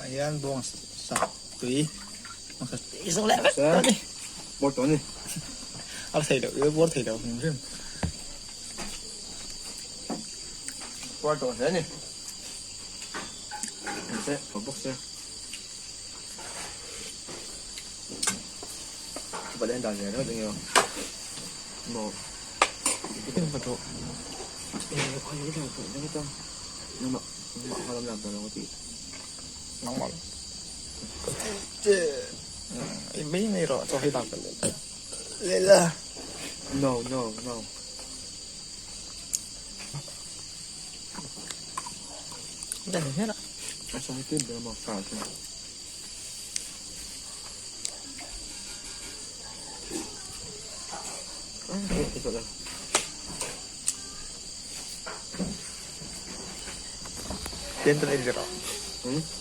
Tunah hian bawng sak tui i zo leh vek tawh a ni. Bawr tawh a ni. A la thei loh, i la bawr thei lo hrim hrim. Bawr tawh hle a ni. Engse, thaw bawk se. Chupa leh dan ve ringawt eng emaw. Maw. Eng va tawh. Nangmah Che mai mai rawh chaw hei dak leh la. No no no. Dah ni hian a. A sawi tip ber maw car chu. Tian tan ei rawh. Hmm?